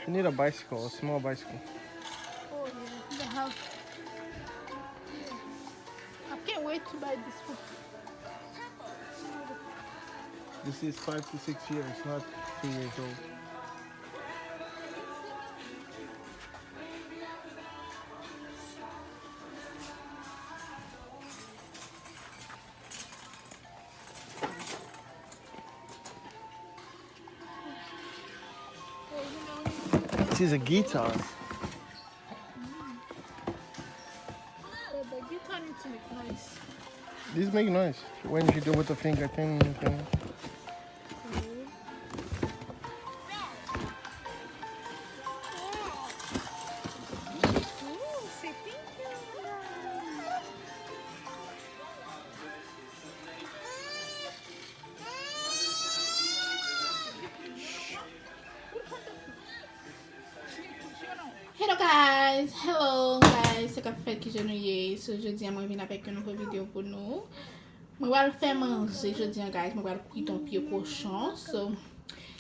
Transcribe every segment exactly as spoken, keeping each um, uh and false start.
You need a bicycle, a small bicycle. Oh, yeah. They have. Yeah. I can't wait to buy this one. This is five to six years, not two years old. This is a guitar. Oh, the guitar need to make noise. This make noise when you do with the finger thing. Thing. Ooh, say thank you. Hello guys, hello guys, sa k ap fèt, kijan nou ye? So jodi a mwen vin avèk yon nouvo videyo pou nou. Mwen pral fè manje jodi a guys, mwen pral kwit yon pye kochon. So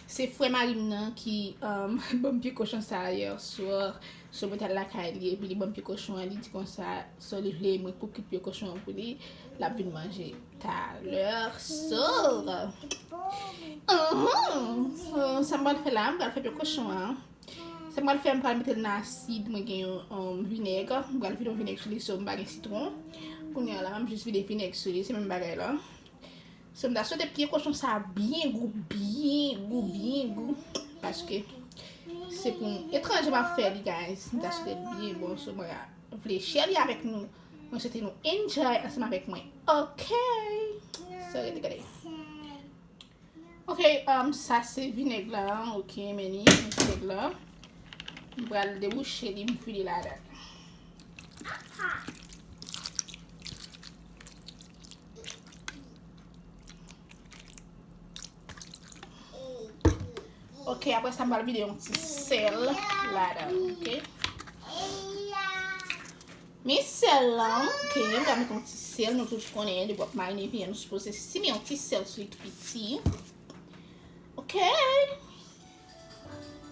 se frè mari m nan ki um, ban m pye kochon sa a yè swa. So mwen t al lakay li epi li ban m pye kochon an, li di konsa, so li vle mwen pou kwit pye kochon an pou li, l ap vin manje talè. So, uhum, so sa m pral fè la, m pral fè pye kochon an. Sa m pral fè, m pral mete l nan asid, mwen gen yon um, vinèg, m pral vide yon vinèg sou li, so m pa gen sitwon. Kounye a la, m ap jis vide vinèg sou li, se menm bagay la. So m ta swete pye kochon sa byen gou, byen gou, byen gou. Paske se pou etranje m ap fè li, guys. M ta swete l byen bon, so mwen vle share li avèk nou. Mwen swete nou enjoy ansanm avèk mwen. Ok. So rete gade. Ok, um, sa se vinèg la, ok, men li, vinèg la. M pral debouche li, m vide ladan. Ok, apre sa, m pral vide yon ti sèl ladan, ok? Men sèl lan, ok, m pral mete yon ti sèl, nou tout konnen, depi w ap marine vyann, nou sipoze simen yon ti sèl sou li tou piti. Ok.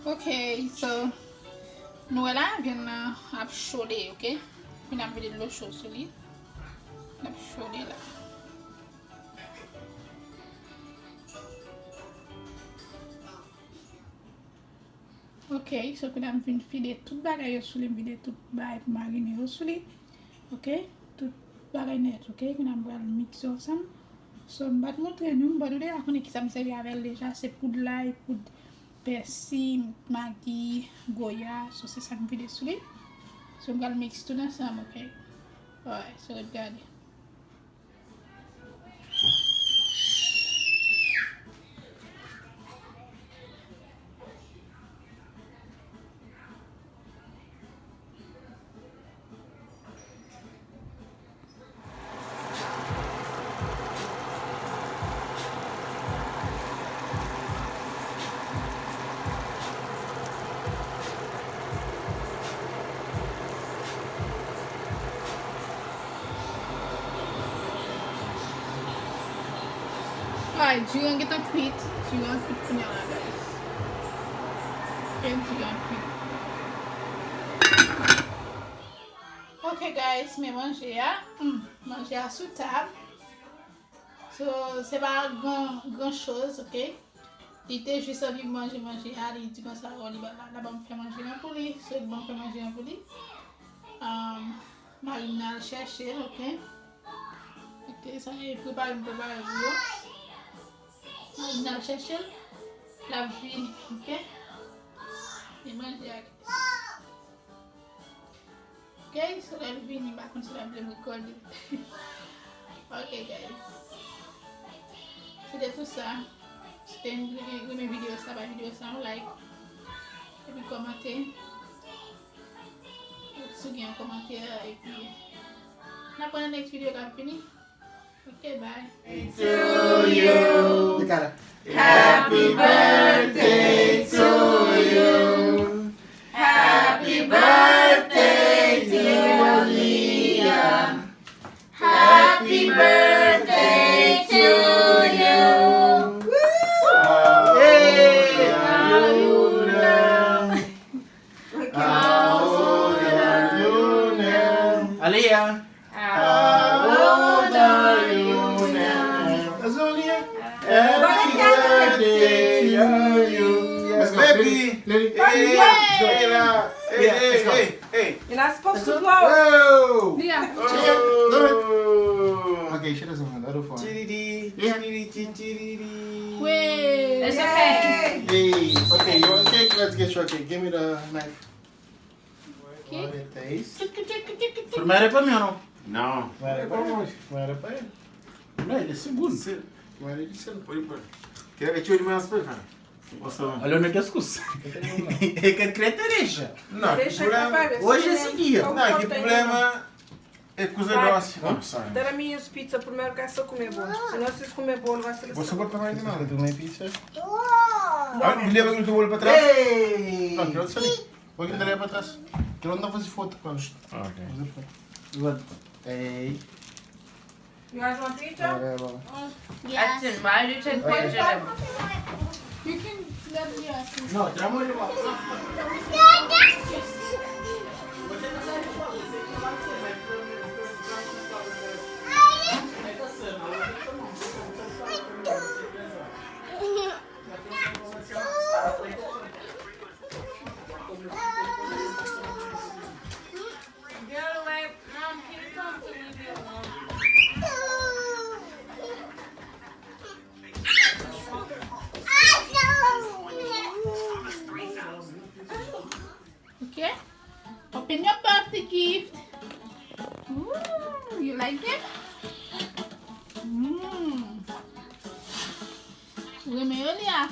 Ok, so, nou wè la, vyann nan ap chode, ok? Vin ap vide dlo cho sou li. L ap chode la. Ok, so kounye a m fin vide tout bagay yo sou li, m vide tout bagay pou marine yo sou li. Ok, tout bagay nèt, ok, kounye a m pral mikse ansanm. So, m pa t montre nou, m pa t deja konnen kisa m sèvi avè l deja, se poud lay, poud pèsi, magi, goya, so se sa m vide sou li. So, m pral mikse tout ansanm, ok. Alright, so ret gade. Ay, diri an gentan kwit. Diri an kwit kounye a la, guys. Ok, diri an kwit. Ok, guys, men manje a. Hmm, manje a sou tab. So, se pa gran, gran choz, ok? Li te jis anvi manje manje a, li di konsa, oh, li ba, la, la ban m fè manje an pou li. So, li ban m fè manje an pou li. Um, Marina al chèche l, ok? Ok, sa e prepare m prepare pou yo. Marina al chèche l. L ap vini, ok? Li manje ak Ok, so lè l vini, m pa konn si l ap vle m rekòde. Ok, guys. Se te tou sa. Si w te renmen, renmen videyo sa, bay videyo sa yon like. Epi kòmante. Si w gen yon kòmantè, epi n ap wè nan next videyo k ap vini. Ok, bye. To you. Happy birthday to you. Happy birthday, dear Leah. Happy birthday to you. Hey, Leah. Happy birthday to you. Let's go, baby. Lily. Hey, hey, hey, hey, hey. You're not supposed to blow. Whoa. Yeah. Oh. Okay, she doesn't want the other phone. Chiridi, chiridi, chiridi. Wait. It's okay. Hey, okay, you want cake? Let's get your cake. Give me the knife. Kik? Primero pa mi o no? No. Primero pa mi. Primero pa mi. Primero, de segundo. Primero de segundo. Pode pôr. Quer que eu te dê mais pra cá? Olha onde é que as coisas. É que creta deixa. Não, que problema. Hoje é esse dia. Não, que problema. Escusa, não, sorry. Dá-me os pizza primeiro que essa comer bolo. Se nós se comer bolo, vai ser. Você corta mais de nada. Tu me pizza? Ah, me leva que eu vou pra trás. Ei! Não, que outro ali. Vou aqui, dali pra trás. Que eu não vou fazer foto, cara. Ah, ok. Fazer foto. Ei. You guys want pizza? Whatever. Yes. Why did you take pictures? You can let me ask you. No, trámoslo. Girl, wait, mom, can you come to me, dear mom? Okay. Open your birthday gift. Ooh, you like it? Mm. Renmen yo li a.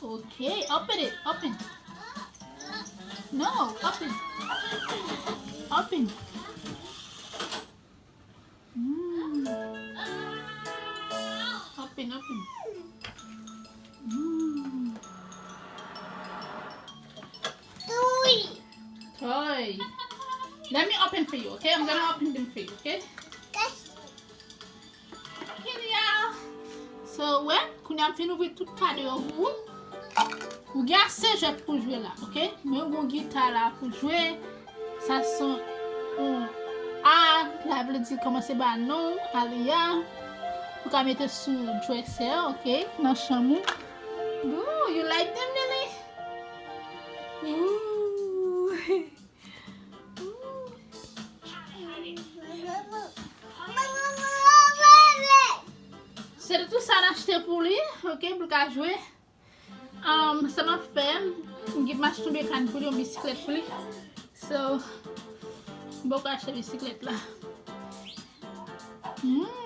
Okay, open it, open. No, open. Open. Mm. Open, open. Mm. Toy. Toy. Let me open for you, okay? I'm gonna open them for you, okay? Kenya. So, wè, kounye a m fin ouvri tout kado yo pou ou. Ou gen ase jwèt pou jwe la, ok? Men ou gen gita la pou jwe. Sa se yon A, la vle di kòmanse ba non, Aliya. Ou ka mete sou dresè, ok? Nan chanm ou. Ooh, you like them, Lily? Ooh. Se tout sa n achte pou li, ok, pou l ka jwe. Um, sa m ap fè, m gen m achte yon bekàn pou li, yon bisiklèt pou li. So, m poko achte bisiklèt la. Hmm.